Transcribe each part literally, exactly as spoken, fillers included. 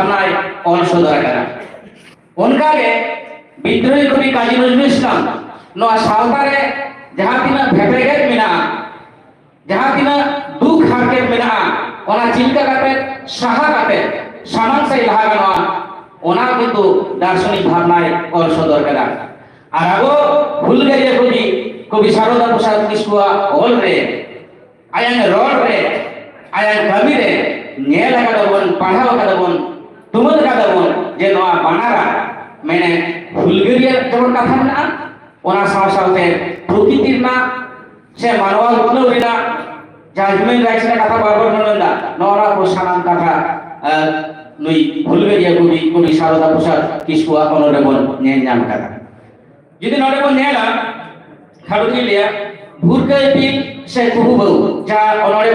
ᱚᱱᱟᱭ ᱚᱞ ᱥᱚᱫᱚᱨ ᱟᱠᱟᱫᱟ᱾ ᱚᱱᱠᱟᱜᱮ ᱵᱤᱫᱽᱨᱳᱦᱤ ᱠᱚᱵᱤ ᱠᱟᱡᱤ ᱱᱚᱡᱨᱩᱞ ᱤᱥᱞᱟᱢ ᱱᱚᱣᱟ ᱥᱟᱶᱛᱟ ᱨᱮ ᱡᱟᱦᱟᱸ ᱛᱤᱱᱟᱹᱜ ᱵᱷᱮᱯᱮᱜᱮᱫ ᱢᱮᱱᱟᱜᱼᱟ, ᱡᱟᱦᱟᱸ ᱛᱤᱱᱟᱹᱜ ᱫᱩᱠ ᱦᱟᱨᱠᱮᱛ ᱢᱮᱱᱟᱜᱼᱟ, ᱚᱱᱟ ᱪᱮᱫ ᱞᱮᱠᱟ ᱠᱟᱛᱮ ᱥᱟᱦᱟ ᱠᱟᱛᱮ ᱥᱟᱢᱟᱝ ᱥᱮᱫ ᱞᱟᱦᱟ ᱜᱟᱱᱚᱜᱼᱟ, ᱚᱱᱟ ᱠᱤᱱᱛᱩ ᱫᱟᱨᱥᱚᱱᱤᱠ ᱵᱷᱟᱵᱽᱱᱟᱭ ᱚᱞ ᱥᱚᱫᱚᱨ ᱠᱟᱫᱟ᱾ ᱟᱨ ᱟᱵᱚ ᱦᱩᱞᱜᱟᱹᱨᱤᱭᱟᱹ ᱠᱚᱵᱤ, ᱠᱚᱵᱤ ᱥᱟᱨᱚᱫᱟ ᱯᱨᱚᱥᱟᱫᱽ ᱠᱤᱥᱠᱩᱣᱟᱜ ᱚᱞ ᱨᱮ, ᱟᱭᱟᱜ ᱨᱚᱲ ᱨᱮ, ᱟᱭᱟᱜ ᱠᱟᱹᱢᱤ ᱨᱮ ᱧᱮᱞ ᱟᱠᱟᱫᱟ ᱵᱚᱱ, ᱯᱟᱲᱦᱟᱣ ᱟᱠᱟᱫᱟ ᱵᱚᱱ, ᱛᱩᱢᱟᱹᱞ ᱟᱠᱟᱫᱟ ᱵᱚᱱ ᱡᱮ ᱱᱚᱣᱟ ᱵᱟᱱᱟᱨᱟ, ᱢᱮᱱᱮ ᱦᱩᱞᱜᱟᱹᱨᱤᱭᱟᱹ ᱡᱮᱢᱚᱱ ᱠᱟᱛᱷᱟ ᱢᱮᱱᱟᱜᱼᱟ, ᱚᱱᱟ ᱥᱟᱶ ᱥᱟᱶᱛᱮ ᱯᱨᱚᱠᱤᱛᱤ ᱨᱮᱱᱟᱜ ᱥᱮ ᱢᱟᱱᱣᱟ ᱩᱛᱱᱟᱹᱣ ᱨᱮᱱᱟᱜ ᱡᱟᱦᱟᱸ human rights ᱨᱮᱱᱟᱜ ᱠᱟᱛᱷᱟ ᱵᱟᱨ ᱵᱟᱨ ᱵᱚᱱ ᱢᱮᱱᱫᱟ, ᱱᱚᱜᱼᱚ ᱱᱚᱣᱟ ᱠᱚ ᱥᱟᱱᱟᱢ ᱠᱟᱛᱷᱟ, ᱟᱨ ᱱᱩᱭ ᱦᱩᱞᱜᱟᱹᱨᱤᱭᱟᱹ ᱠᱚᱵᱤ, ᱠᱚᱵᱤ ᱥᱟᱨᱚᱫᱟ ᱯᱨᱚᱥᱟᱫᱽ ᱠᱤᱥᱠᱩᱣᱟᱜ ᱚᱱᱚᱞ ᱨᱮᱵᱚᱱ ᱧᱮᱞ ᱧᱟᱢ ᱠᱟᱫᱟ᱾ ᱡᱩᱫᱤ ᱱᱚᱰᱮ ᱵᱚᱱ ᱧᱮᱞᱟ, ᱠᱷᱟᱴᱚ ᱛᱮᱧ ᱞᱟᱹᱭᱟ, ᱵᱷᱩᱨᱠᱟᱹ ᱤᱯᱤᱞ ᱥᱮ ᱠᱩᱦᱩ ᱵᱟᱹᱣ, ᱡᱟᱦᱟᱸ ᱚᱱᱚᱲᱦᱮ,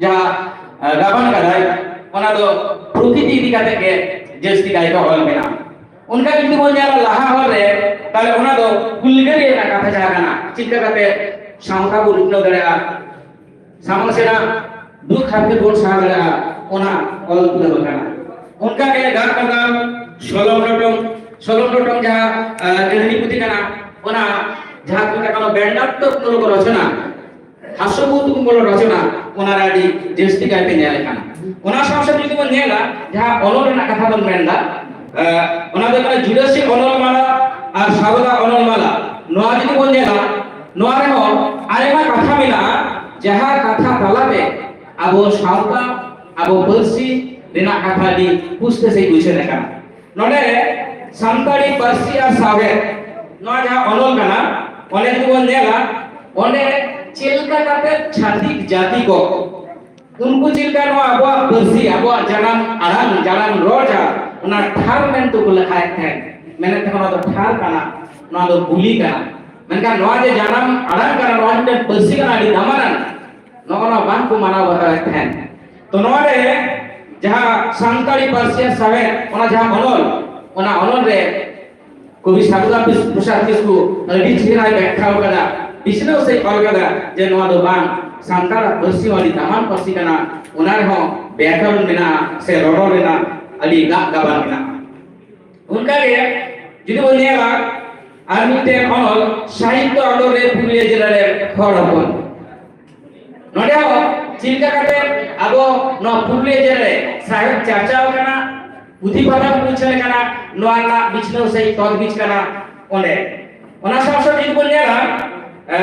ᱡᱟᱦᱟᱸ, ᱟᱸ, ᱜᱟᱵᱟᱱ ᱠᱟᱫᱟᱭ, ᱚᱱᱟ ᱫᱚ ᱯᱨᱚᱠᱤᱛᱤ ᱤᱫᱤ ᱠᱟᱛᱮ ᱜᱮ ᱡᱟᱹᱥᱛᱤ ᱠᱟᱭᱛᱮ ᱚᱞ ᱢᱮᱱᱟᱜᱼᱟ᱾ ᱚᱱᱠᱟ ᱡᱩᱫᱤ ᱵᱚᱱ ᱧᱮᱞᱟ ᱞᱟᱦᱟ ᱦᱚᱨ ᱨᱮ, ᱛᱟᱦᱞᱮ ᱚᱱᱟ ᱫᱚ ᱦᱩᱞᱜᱟᱹᱨᱤᱭᱟᱹ ᱨᱮᱱᱟᱜ ᱠᱟᱛᱷᱟ ᱡᱟᱦᱟᱸ ᱠᱟᱱᱟ, ᱪᱮᱫ ᱞᱮᱠᱟ ᱠᱟᱛᱮ ᱥᱟᱶᱛᱟ ᱵᱚᱱ ᱩᱛᱱᱟᱹᱣ ᱫᱟᱲᱮᱭᱟᱜᱼᱟ, ᱥᱟᱢᱟᱝ ᱥᱮᱫᱟᱜ ᱫᱩᱠ ᱦᱟᱨᱠᱮᱛ ᱵᱚᱱ ᱥᱟᱦᱟ ᱫᱟᱲᱮᱭᱟᱜᱼᱟ, ᱚᱱᱟ ᱚᱞ ᱛᱩᱞᱟᱹᱣ ᱟᱠᱟᱱᱟ᱾ ᱚᱱᱠᱟ ᱜᱮ ᱜᱟᱨ ᱱᱟᱜᱟᱢ ᱥᱚᱞᱚᱢ ᱞᱚᱴᱚᱢ, ᱥᱚᱞᱚᱢ ᱞᱚᱴᱚᱢ ᱡᱟᱦᱟᱸ, ᱟᱸ, ᱠᱟᱹᱦᱱᱤ ᱯᱩᱛᱷᱤ ᱠᱟᱱᱟ, ᱚᱱᱟ ᱡᱟᱦᱟᱸ ᱠᱚ ᱢᱮᱛᱟᱜ ᱠᱟᱱᱟ ᱵᱮᱱᱰᱟᱛᱢᱚᱠ ᱨᱚᱪᱚᱱᱟ, ᱦᱟᱥᱚᱵᱳᱫᱷᱢᱩᱞᱚᱠ ᱨᱚᱪᱚᱱᱟ, ᱚᱱᱟ ᱨᱮ ᱟᱹᱰᱤ ᱡᱟᱹᱥᱛᱤ ᱠᱟᱭᱛᱮ ᱧᱮᱞ ᱟᱠᱟᱱᱟ᱾ ᱚᱱᱟ ᱥᱟᱶ ᱥᱟᱶ ᱡᱩᱫᱤ ᱵᱚᱱ ᱧᱮᱞᱟ, ᱡᱟᱦᱟᱸ ᱚᱱᱚᱞ ᱨᱮᱱᱟᱜ ᱠᱟᱛᱷᱟ ᱵᱚᱱ ᱢᱮᱱᱫᱟ, ᱟᱸ, ᱚᱱᱟ ᱫᱚ ᱠᱟᱱᱟ ᱡᱩᱰᱟᱹᱥᱤ ᱚᱱᱚᱞ ᱢᱟᱞᱟ ᱟᱨ ᱥᱟᱨᱚᱫᱟ ᱚᱱᱚᱞ ᱢᱟᱞᱟ᱾ ᱱᱚᱣᱟ ᱡᱩᱫᱤ ᱵᱚᱱ ᱧᱮᱞᱟ, ᱱᱚᱣᱟ ᱨᱮᱦᱚᱸ ᱟᱭᱢᱟ ᱠᱟᱛᱷᱟ ᱢᱮᱱᱟᱜᱼᱟ, ᱡᱟᱦᱟᱸ ᱠᱟᱛᱷᱟ ᱛᱟᱞᱟᱛᱮ ᱟᱵᱚ ᱥᱟᱶᱛᱟ, ᱟᱵᱚ ᱯᱟᱹᱨᱥᱤ ᱨᱮᱱᱟᱜ ᱠᱟᱛᱷᱟ ᱟᱹᱰᱤ ᱯᱩᱥᱴᱟᱹ ᱥᱟᱺᱦᱤᱡ ᱩᱪᱷᱟᱹᱱ ᱟᱠᱟᱱᱟ᱾ ᱱᱚᱰᱮ ᱥᱟᱱᱛᱟᱲᱤ ᱯᱟᱹᱨᱥᱤ ᱟᱨ ᱥᱟᱶᱦᱮᱫ, ᱱᱚᱣᱟ ᱡᱟᱦᱟᱸ ᱚᱱᱚᱞ ᱠᱟᱱᱟ, ᱚᱸᱰᱮ ᱡᱩᱫᱤ ᱵᱚᱱ ᱧᱮᱞᱟ, ᱚᱸᱰᱮ ᱪᱮᱫ ᱞᱮᱠᱟ ᱠᱟᱛᱮ ᱪᱷᱟᱹᱛᱤᱠ ᱡᱟᱹᱛᱤ ᱠᱚ, ᱩᱱᱠᱩ ᱪᱮᱫ ᱞᱮᱠᱟ ᱱᱚᱣᱟ ᱟᱵᱚᱣᱟᱜ ᱯᱟᱹᱨᱥᱤ, ᱟᱵᱚᱣᱟᱜ ᱡᱟᱱᱟᱢ ᱟᱲᱟᱝ, ᱡᱟᱱᱟᱢ ᱨᱚᱲ ᱡᱟᱦᱟᱸ, ᱚᱱᱟ ᱴᱷᱟᱨ ᱢᱮᱱᱛᱮ ᱠᱚ ᱞᱮᱠᱷᱟᱭᱮᱫ ᱛᱟᱦᱮᱸᱫ, ᱢᱮᱱᱮᱫ ᱛᱟᱦᱮᱸᱫ ᱚᱱᱟ ᱫᱚ ᱴᱷᱟᱨ ᱠᱟᱱᱟ, ᱱᱚᱣᱟ ᱫᱚ ᱵᱩᱞᱤ ᱠᱟᱱᱟ᱾ ᱢᱮᱱᱠᱷᱟᱱ ᱱᱚᱣᱟ ᱡᱮ ᱡᱟᱱᱟᱢ ᱟᱲᱟᱝ ᱠᱟᱱᱟ, ᱱᱚᱣᱟ ᱢᱤᱫᱴᱮᱱ ᱯᱟᱹᱨᱥᱤ ᱠᱟᱱᱟ, ᱟᱹᱰᱤ ᱫᱟᱢᱟᱱᱟᱱ, ᱱᱚᱜᱼᱚ ᱱᱚᱣᱟ ᱵᱟᱝ ᱠᱚ ᱢᱟᱱᱟᱣ ᱵᱟᱛᱟᱣᱮᱫ ᱛᱟᱦᱮᱸᱫ᱾ ᱛᱚ ᱱᱚᱣᱟ ᱨᱮ ᱡᱟᱦᱟᱸ ᱥᱟᱱᱛᱟᱲᱤ ᱯᱟᱹᱨᱥᱤ ᱟᱨ ᱥᱟᱶᱦᱮᱫ, ᱚᱱᱟ ᱡᱟᱦᱟᱸ ᱚᱱᱚᱞ, ᱚᱱᱟ ᱚᱱᱚᱞ ᱨᱮ ᱠᱚᱵᱤ ᱥᱟᱨᱚᱫᱟ ᱯᱨᱚᱥ-, ᱯᱨᱚᱥᱟᱫᱽ ᱠᱤᱥᱠᱩ ᱟᱹᱰᱤ ᱪᱮᱦᱨᱟᱭ ᱵᱮᱠᱠᱷᱟ ᱟᱠᱟᱫᱟ, ᱵᱤᱪᱷᱱᱟᱹᱣ ᱥᱟᱺᱦᱤᱡ ᱚᱞ ᱟᱠᱟᱫᱟ ᱡᱮ ᱱᱚᱣᱟ ᱫᱚ ᱵᱟᱝ, ᱥᱟᱱᱛᱟᱲᱟᱜ ᱯᱟᱹᱨᱥᱤ ᱦᱚᱸ ᱟᱹᱰᱤ ᱫᱟᱢᱟᱱ ᱯᱟᱹᱨᱥᱤ ᱠᱟᱱᱟ, ᱚᱱᱟ ᱨᱮᱦᱚᱸ ᱵᱮᱠᱚᱨᱚᱱ ᱢᱮᱱᱟᱜᱼᱟ ᱥᱮ ᱨᱚᱨᱚᱲ ᱨᱮᱱᱟᱜ ᱟᱹᱰᱤ ᱫᱟᱜ ᱜᱟᱵᱟᱱ ᱢᱮᱱᱟᱜᱼᱟ᱾ ᱚᱱᱠᱟᱜᱮ ᱡᱩᱫᱤ ᱵᱚᱱ ᱧᱮᱞᱟ, ᱟᱨ ᱢᱤᱫᱴᱮᱱ ᱚᱱᱚᱞ ᱥᱟᱦᱤᱛᱛᱚ ᱟᱸᱫᱳᱲ ᱨᱮ ᱯᱩᱨᱩᱞᱤᱭᱟᱹ ᱡᱮᱞᱟ ᱨᱮ ᱦᱚᱲ ᱦᱚᱯᱚᱱ, ᱱᱚᱰᱮ ᱦᱚᱸ ᱪᱮᱫ ᱞᱮᱠᱟ ᱠᱟᱛᱮ ᱟᱵᱚ ᱱᱚᱣᱟ ᱯᱩᱨᱩᱞᱤᱭᱟᱹ ᱡᱮᱞᱟ ᱨᱮ ᱥᱟᱶᱦᱮᱫ ᱪᱟᱨᱪᱟᱣ ᱠᱟᱱᱟ, ᱯᱩᱛᱷᱤ ᱯᱟᱛᱷᱟᱢ ᱩᱪᱷᱟᱹᱱ ᱠᱟᱱᱟ, ᱱᱚᱣᱟ ᱨᱮᱱᱟᱜ ᱵᱤᱪᱷᱱᱟᱹᱣ ᱥᱟᱹᱦᱤᱡ ᱛᱚᱡᱽᱵᱤᱪ ᱠᱟᱱᱟ᱾ ᱚᱸᱰᱮ ᱚᱱᱟ ᱥᱟᱶ ᱥᱟᱶ ᱡᱩᱫᱤ ᱵᱚᱱ ᱧᱮᱞᱟ, ᱮ,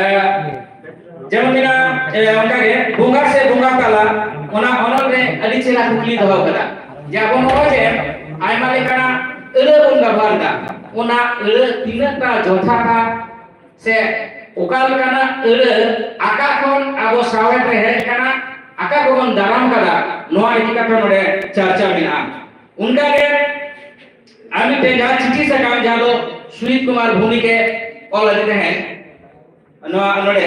ᱡᱮᱢᱚᱱ ᱢᱮᱱᱟᱜᱼᱟ, ᱮ, ᱚᱱᱠᱟᱜᱮ ᱵᱚᱸᱜᱟ ᱥᱮ ᱵᱚᱸᱜᱟ ᱛᱟᱞᱟ, ᱚᱱᱟ ᱚᱱᱚᱞ ᱨᱮ ᱟᱹᱰᱤ ᱪᱮᱦᱨᱟ ᱠᱩᱠᱞᱤ ᱫᱚᱦᱚ ᱠᱟᱫᱟ ᱡᱮ ᱟᱵᱚ ᱱᱚᱜᱼᱚᱭ ᱡᱮ ᱟᱭᱢᱟ ᱞᱮᱠᱟᱱᱟᱜ ᱟᱹᱲᱟᱹ ᱵᱚᱱ ᱵᱮᱵᱚᱦᱟᱨ ᱮᱫᱟ, ᱚᱱᱟ ᱟᱹᱲᱟᱹ ᱛᱤᱱᱟᱹᱜ ᱴᱟ ᱡᱚᱛᱷᱟᱛᱟ ᱥᱮ ᱚᱠᱟ ᱞᱮᱠᱟᱱᱟᱜ ᱟᱹᱲᱟᱹ ᱟᱠᱟ ᱠᱷᱚᱱ ᱟᱵᱚ ᱥᱟᱶᱦᱮᱫ ᱨᱮ ᱦᱮᱡ ᱟᱠᱟᱱᱟ, ᱟᱠᱟ ᱠᱚᱵᱚᱱ ᱫᱟᱨᱟᱢ ᱠᱟᱫᱟ, ᱱᱚᱣᱟ ᱤᱫᱤ ᱠᱟᱛᱮ ᱱᱚᱰᱮ ᱪᱟᱨᱪᱟ ᱢᱮᱱᱟᱜᱼᱟ᱾ ᱚᱱᱠᱟᱜᱮ ᱟᱨ ᱢᱤᱫᱴᱮᱱ ᱡᱟᱦᱟᱸ ᱪᱤᱴᱷᱤ ᱥᱟᱠᱟᱢ, ᱡᱟᱦᱟᱸ ᱫᱚ ᱥᱩᱡᱤᱛ ᱠᱩᱢᱟᱨ ᱵᱷᱳᱣᱢᱤᱠ ᱮ ᱚᱞ ᱞᱮᱫᱮ ᱛᱟᱦᱮᱸᱫ, ᱱᱚᱣᱟ ᱱᱚᱰᱮ,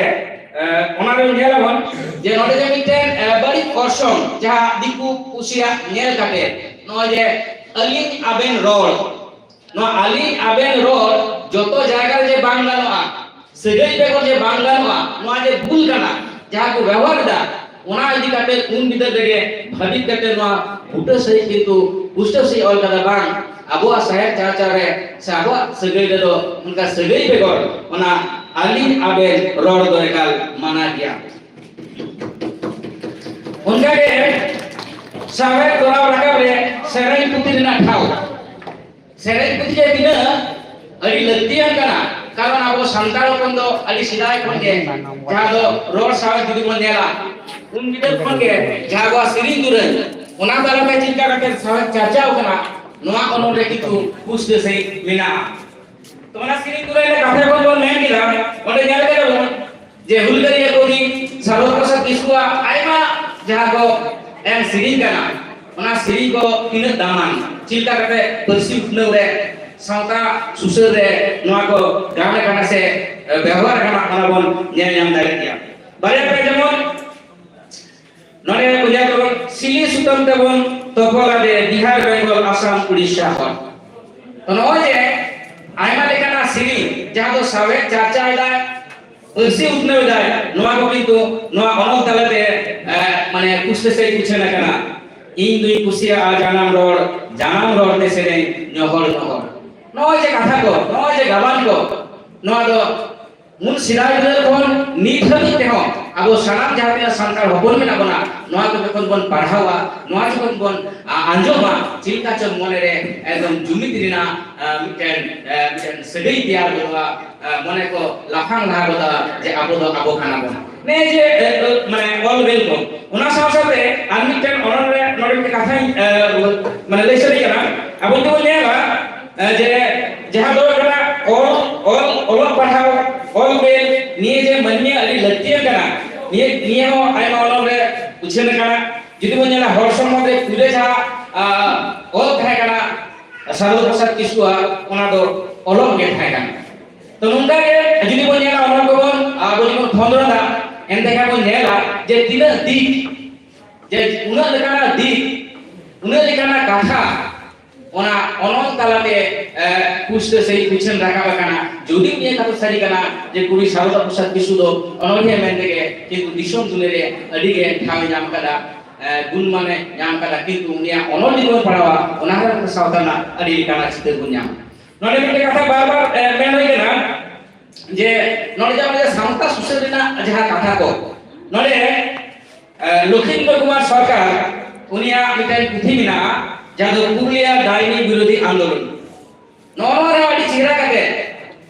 ᱮ, ᱚᱱᱟ ᱨᱮ ᱧᱮᱞ ᱟᱵᱚᱱ ᱡᱮ ᱱᱚᱰᱮ ᱡᱮ ᱢᱤᱫᱴᱮᱱ, ᱮ, ᱵᱟᱹᱲᱤᱡ ᱚᱨᱥᱚᱝ ᱡᱟᱦᱟᱸ ᱫᱤᱠᱩ ᱯᱩᱥᱤᱭᱟᱜ ᱧᱮᱞ ᱠᱟᱛᱮ ᱱᱚᱜᱼᱚᱭ ᱡᱮ ᱟᱹᱞᱤᱧ ᱟᱵᱮᱱ ᱨᱚᱲ, ᱱᱚᱣᱟ ᱟᱹᱞᱤᱧ ᱟᱵᱮᱱ ᱨᱚᱲ ᱡᱚᱛᱚ ᱡᱟᱭᱜᱟ ᱨᱮ ᱡᱮ ᱵᱟᱝ ᱜᱟᱱᱚᱜᱼᱟ, ᱥᱟᱹᱜᱟᱹᱭ ᱵᱮᱜᱚᱨ ᱡᱮ ᱵᱟᱝ ᱜᱟᱱᱚᱜᱼᱟ, ᱱᱚᱣᱟ ᱡᱮ ᱵᱷᱩᱞ ᱠᱟᱱᱟ, ᱡᱟᱦᱟᱸ ᱠᱚ ᱵᱮᱣᱦᱟᱨ ᱮᱫᱟ, ᱚᱱᱟ ᱤᱫᱤ ᱠᱟᱛᱮ ᱩᱱ ᱵᱤᱫᱟᱹᱞ ᱨᱮᱜᱮ ᱵᱷᱟᱹᱵᱤᱛ ᱠᱟᱛᱮ ᱱᱚᱣᱟ ᱵᱩᱴᱟᱹ ᱥᱟᱹᱦᱤᱡ ᱠᱤᱱᱛᱩ ᱯᱩᱥᱴᱟᱹᱣ ᱥᱟᱹᱦᱤᱡ ᱚᱞ ᱠᱟᱫᱟ, ᱵᱟᱝ, ᱟᱵᱚᱣᱟᱜ ᱥᱟᱦᱮᱫ ᱪᱟᱨᱪᱟᱣ ᱨᱮ ᱥᱮ ᱟᱵᱚᱣᱟᱜ ᱥᱟᱹᱜᱟᱹᱭ ᱨᱮᱫᱚ ᱚᱱᱠᱟ ᱥᱟᱹᱜᱟᱹᱭ ᱵᱮᱜᱚᱨ ᱚᱱᱟ ᱟᱹᱞᱤᱧ ᱟᱵᱮᱱ ᱨᱚᱲ ᱫᱚ ᱮᱠᱟᱞ ᱢᱟᱱᱟ ᱜᱮᱭᱟ᱾ ᱚᱱᱠᱟᱜᱮ ᱥᱟᱶᱦᱮᱫ ᱫᱚᱨᱟᱣ ᱨᱟᱠᱟᱵ ᱨᱮ ᱥᱮᱨᱮᱧ ᱯᱩᱛᱷᱤ ᱨᱮᱱᱟᱜ ᱴᱷᱟᱶ, ᱥᱮᱨᱮᱧ ᱯᱩᱛᱷᱤ ᱡᱮ ᱛᱤᱱᱟᱹᱜ ᱟᱹᱰᱤ ᱞᱟᱹᱠᱛᱤᱭᱟᱱ ᱠᱟᱱᱟ, ᱠᱟᱨᱚᱱ ᱟᱵᱚ ᱥᱟᱱᱛᱟᱲ ᱦᱚᱯᱚᱱ ᱫᱚ ᱟᱹᱰᱤ ᱥᱮᱫᱟᱭ ᱠᱷᱚᱱ ᱜᱮ ᱡᱟᱦᱟᱸ ᱫᱚ ᱨᱚᱲ ᱥᱟᱶᱦᱮᱫ ᱡᱩᱫᱤ ᱵᱚᱱ ᱧᱮᱞᱟ, ᱩᱱ ᱵᱤᱫᱟᱹᱞ ᱠᱷᱚᱱ ᱜᱮ ᱡᱟᱦᱟᱸ ᱟᱵᱚᱣᱟᱜ ᱥᱮᱨᱮᱧ ᱫᱩᱨᱟᱹᱝ, ᱚᱱᱟ ᱛᱟᱞᱟᱛᱮ ᱪᱮᱫ ᱞᱮᱠᱟ ᱠᱟᱛᱮ ᱥᱟᱶᱦᱮᱫ ᱪᱟᱨᱪᱟᱣ ᱠᱟᱱᱟ, ᱱᱚᱣᱟ ᱚᱱᱚᱞ ᱨᱮ ᱠᱤᱱᱛᱩ ᱯᱩᱥᱴᱟᱹ ᱥᱟᱹᱦᱤᱡ ᱢᱮᱱᱟᱜᱼᱟ᱾ ᱛᱚ ᱚᱱᱟ ᱥᱮᱨᱮᱧ ᱫᱩᱨᱟᱹᱝ ᱨᱮ ᱠᱟᱛᱷᱟ ᱠᱚ ᱵᱚᱱ ᱢᱮᱱ ᱠᱮᱫᱟ, ᱚᱸᱰᱮ ᱧᱮᱞ ᱠᱮᱫᱟ ᱵᱚᱱ ᱡᱮ ᱦᱩᱞᱜᱟᱹᱨᱤᱭᱟᱹ ᱠᱚᱵᱤ ᱥᱟᱨᱚᱫᱟ ᱯᱨᱚᱥᱟᱫᱽ ᱠᱤᱥᱠᱩᱣᱟᱜ ᱟᱭᱢᱟ ᱡᱟᱦᱟᱸ ᱠᱚ ᱮᱢ ᱥᱮᱨᱮᱧ ᱠᱟᱱᱟ, ᱚᱱᱟ ᱥᱮᱨᱮᱧ ᱠᱚ ᱛᱤᱱᱟᱹᱜ ᱫᱟᱢᱟᱱ, ᱪᱮᱫ ᱞᱮᱠᱟ ᱠᱟᱛᱮ ᱯᱟᱹᱨᱥᱤ ᱩᱛᱱᱟᱹᱣ ᱨᱮ, ᱥᱟᱶᱛᱟ ᱥᱩᱥᱟᱹᱨ ᱨᱮ ᱱᱚᱣᱟ ᱠᱚ ᱜᱟᱱ ᱟᱠᱟᱱᱟ ᱥᱮ, ᱮ, ᱵᱮᱣᱦᱟᱨ ᱟᱠᱟᱱᱟ, ᱚᱱᱟ ᱵᱚᱱ ᱧᱮᱞ ᱧᱟᱢ ᱫᱟᱲᱮᱭᱟᱜ ᱜᱮᱭᱟ᱾ ᱵᱟᱨᱭᱟ ᱯᱮᱭᱟ ᱡᱮᱢᱚᱱ ᱱᱚᱰᱮ ᱠᱚ ᱧᱮᱞ ᱛᱟᱵᱚᱱ, ᱥᱤᱞᱤ ᱥᱩᱛᱟᱹᱢ ᱛᱮᱵᱚᱱ ᱛᱚᱯᱚᱞ ᱟᱫᱮ, ᱵᱤᱦᱟᱨ, ᱵᱮᱝᱜᱚᱞ, ᱟᱥᱟᱢ, ᱩᱲᱤᱥᱥᱟ ᱦᱚᱲ᱾ ᱛᱚ ᱱᱚᱜᱼᱚᱭ ᱡᱮ ᱟᱭᱢᱟ ᱞᱮᱠᱟᱱᱟᱜ ᱥᱮᱨᱮᱧ, ᱡᱟᱦᱟᱸ ᱫᱚ ᱥᱟᱶᱦᱮᱫ ᱪᱟᱨᱪᱟᱭᱮᱫᱟᱭ, ᱯᱟᱹᱨᱥᱤ ᱩᱛᱱᱟᱹᱣ ᱮᱫᱟᱭ, ᱱᱚᱣᱟ ᱠᱚ ᱠᱤᱱᱛᱩ ᱱᱚᱣᱟ ᱚᱱᱚᱞ ᱛᱟᱞᱟᱛᱮ, ᱮ, ᱢᱟᱱᱮ ᱯᱩᱥᱴᱟᱹ ᱥᱟᱹᱦᱤᱡ ᱩᱪᱷᱟᱹᱱ ᱟᱠᱟᱱᱟ᱾ ᱤᱧ ᱫᱩᱧ ᱠᱩᱥᱤᱭᱟᱜᱼᱟ ᱡᱟᱱᱟᱢ ᱨᱚᱲ, ᱡᱟᱱᱟᱢ ᱨᱚᱲ ᱛᱮ ᱥᱮᱨᱮᱧ ᱧᱚᱦᱚᱲ ᱧᱚᱦᱚᱲ᱾ ᱱᱚᱜᱼᱚᱭ ᱡᱮ ᱠᱟᱛᱷᱟ ᱠᱚ, ᱱᱚᱜᱼᱚᱭ ᱡᱮ ᱜᱟᱵᱟᱱ ᱠᱚ, ᱱᱚᱣᱟ ᱫᱚ ᱩᱱ ᱥᱮᱫᱟᱭ ᱵᱤᱫᱟᱹᱞ ᱠᱷᱚᱱ ᱱᱤᱛ ᱦᱟᱹᱵᱤᱡ ᱛᱮᱦᱚᱸ ᱟᱵᱚ ᱥᱟᱱᱟᱢ ᱡᱟᱦᱟᱸ ᱛᱤᱱᱟᱹᱜ ᱥᱟᱱᱛᱟᱲ ᱦᱚᱯᱚᱱ ᱢᱮᱱᱟᱜ ᱵᱚᱱᱟ, ᱱᱚᱣᱟ ᱠᱚ ᱡᱚᱠᱷᱚᱱ ᱵᱚᱱ ᱯᱟᱲᱦᱟᱣᱟ, ᱱᱚᱣᱟ ᱡᱚᱠᱷᱚᱱ ᱵᱚᱱ, ᱟ, ᱟᱸᱡᱚᱢᱟ, ᱪᱮᱫ ᱞᱮᱠᱟ ᱪᱚᱝ ᱢᱚᱱᱮᱨᱮ ᱮᱠᱫᱚᱢ ᱡᱩᱢᱤᱫ ᱨᱮᱱᱟᱜ, ᱟ, ᱢᱤᱫᱴᱮᱱ, ᱟ, ᱢᱤᱫᱴᱮᱱ ᱥᱟᱹᱜᱟᱹᱭ ᱛᱮᱭᱟᱨ ᱜᱚᱫᱚᱜᱼᱟ, ᱟ, ᱢᱚᱱᱮ ᱠᱚ ᱞᱟᱯᱷᱟᱝ ᱞᱟᱦᱟ ᱜᱚᱫᱚᱜᱼᱟ ᱡᱮ ᱟᱵᱚ ᱫᱚ ᱟᱵᱚ ᱠᱟᱱᱟ ᱵᱚᱱ᱾ ᱱᱮ ᱡᱮ, ᱮ, ᱮ, ᱢᱟᱱᱮ ᱚᱞ ᱵᱮᱞ ᱠᱚ, ᱚᱱᱟ ᱥᱟᱶ ᱥᱟᱶᱛᱮ ᱟᱨ ᱢᱤᱫᱴᱮᱱ ᱚᱱᱚᱞ ᱨᱮ ᱱᱚᱰᱮ ᱢᱤᱫᱴᱮᱱ ᱠᱟᱛᱷᱟᱧ, ᱮ, ᱢᱟᱱᱮ ᱞᱟᱹᱭ ᱥᱟᱰᱮ ᱠᱟᱱᱟ᱾ ᱟᱵᱚ ᱡᱩᱫᱤ ᱵᱚᱱ ᱧᱮᱞᱟ, ᱮ, ᱡᱮ ᱡᱟᱦᱟᱸ ᱫᱚ ᱦᱩᱭᱩᱜ ᱠᱟᱱᱟ ᱚᱞ, ᱚᱞ, ᱚᱞᱚᱜ ᱯᱟᱲᱦᱟᱣ, ᱚᱞ ᱵᱮᱞ ᱱᱤᱭᱟᱹ ᱡᱮ ᱢᱟᱹᱱᱢᱤᱭᱟᱜ ᱟᱹᱰᱤ ᱞᱟᱹᱠᱛᱤᱭᱟᱱ ᱠᱟᱱᱟ, ᱱᱤᱭᱟᱹ, ᱱᱤᱭᱟᱹ ᱦᱚᱸ ᱟᱭᱢᱟ ᱚᱱᱚᱞ ᱨᱮ ᱩᱪᱷᱟᱹᱱ ᱟᱠᱟᱱᱟ᱾ ᱡᱩᱫᱤ ᱵᱚᱱ ᱧᱮᱞᱟ ᱦᱚᱲ ᱥᱚᱢᱵᱚᱱᱫᱷᱮ ᱯᱩᱭᱞᱟᱹ ᱡᱟᱦᱟᱸ, ᱟ, ᱚᱞ ᱛᱟᱦᱮᱸ ᱠᱟᱱᱟ ᱥᱟᱨᱚᱫᱟ ᱯᱨᱚᱥᱟᱫᱽ ᱠᱤᱥᱠᱩᱣᱟᱜ, ᱚᱱᱟ ᱫᱚ ᱚᱞᱚᱜ ᱜᱮ ᱛᱟᱦᱮᱸ ᱠᱟᱱᱟ᱾ ᱛᱚ ᱱᱚᱝᱠᱟ ᱜᱮ ᱡᱩᱫᱤ ᱵᱚᱱ ᱧᱮᱞᱟ ᱚᱱᱚᱞ ᱠᱚᱵᱚᱱ, ᱟᱵᱚ ᱡᱩᱫᱤ ᱵᱚᱱ ᱠᱷᱚᱸᱫᱽᱨᱚᱸᱫᱟ, ᱮᱱᱛᱮ ᱠᱷᱟᱱ ᱵᱚᱱ ᱧᱮᱞᱟ ᱡᱮ ᱛᱤᱱᱟᱹᱜ ᱫᱤᱠ, ᱡᱮ ᱩᱱᱟᱹᱜ ᱞᱮᱠᱟᱱᱟᱜ ᱫᱤᱠ, ᱩᱱᱟᱹᱜ ᱞᱮᱠᱟᱱᱟᱜ ᱠᱟᱛᱷᱟ, ᱚᱱᱟ ᱚᱱᱚᱞ ᱛᱟᱞᱟᱛᱮ, ᱮ, ᱯᱩᱥᱴᱟᱹ ᱥᱟᱹᱦᱤᱡ ᱩᱪᱷᱟᱹᱱ ᱨᱟᱠᱟᱵ ᱟᱠᱟᱱᱟ᱾ ᱡᱩᱫᱤ ᱱᱤᱭᱟᱹ ᱠᱟᱛᱷᱟ ᱥᱟᱹᱨᱤ ᱠᱟᱱᱟ ᱡᱮ ᱠᱚᱵᱤ ᱥᱟᱨᱚᱫᱟ ᱯᱨᱚᱥᱟᱫᱽ ᱠᱤᱥᱠᱩ ᱫᱚ ᱚᱱᱚᱞᱤᱭᱟᱹ ᱢᱮᱱ ᱛᱮᱜᱮ ᱠᱤᱱᱛᱩ ᱫᱤᱥᱚᱢ ᱫᱩᱱᱤᱭᱟᱹ ᱨᱮ ᱟᱹᱰᱤ ᱜᱮ ᱴᱷᱟᱶ ᱮ ᱧᱟᱢ ᱠᱟᱫᱟ, ᱮ, ᱜᱩᱱᱢᱟᱱ ᱮ ᱧᱟᱢ ᱠᱟᱫᱟ, ᱠᱤᱱᱛᱩ ᱩᱱᱤᱭᱟᱜ ᱚᱱᱚᱞ ᱡᱩᱫᱤ ᱵᱚᱱ ᱯᱟᱲᱦᱟᱣᱟ, ᱚᱱᱟ ᱨᱮ ᱥᱟᱶᱛᱟ ᱨᱮᱱᱟᱜ ᱟᱹᱰᱤ ᱞᱮᱠᱟᱱᱟᱜ ᱪᱤᱛᱟᱹᱨ ᱵᱚᱱ ᱧᱟᱢᱟ᱾ ᱱᱚᱰᱮ ᱢᱤᱫᱴᱮᱱ ᱠᱟᱛᱷᱟ ᱵᱟᱨ ᱵᱟᱨ, ᱮ, ᱢᱮᱱ ᱦᱩᱭ ᱠᱟᱱᱟ ᱡᱮ ᱱᱚᱰᱮ ᱡᱟᱦᱟᱸ ᱥᱟᱶᱛᱟ ᱥᱩᱥᱟᱹᱨ ᱨᱮᱱᱟᱜ ᱡᱟᱦᱟᱸ ᱠᱟᱛᱷᱟ ᱠᱚ, ᱱᱚᱰᱮ ᱮ, ᱞᱚᱠᱷᱤᱱᱫᱨᱚ ᱠᱩᱢᱟᱨ ᱥᱚᱨᱠᱟᱨ, ᱩᱱᱤᱭᱟᱜ ᱢᱤᱫᱴᱮᱱ ᱯᱩᱛᱷᱤ ᱢᱮᱱᱟᱜᱼᱟ, ᱡᱟᱦᱟᱸ ᱫᱚ ᱯᱩᱨᱩᱞᱤᱭᱟ ᱰᱟᱭᱱᱤ ᱵᱤᱨᱳᱫᱷᱤ ᱟᱱᱫᱳᱞᱚᱱ᱾ ᱱᱚᱜᱼᱚ ᱱᱚᱣᱟ ᱨᱮ ᱟᱹᱰᱤ ᱪᱮᱦᱨᱟ ᱠᱟᱛᱮ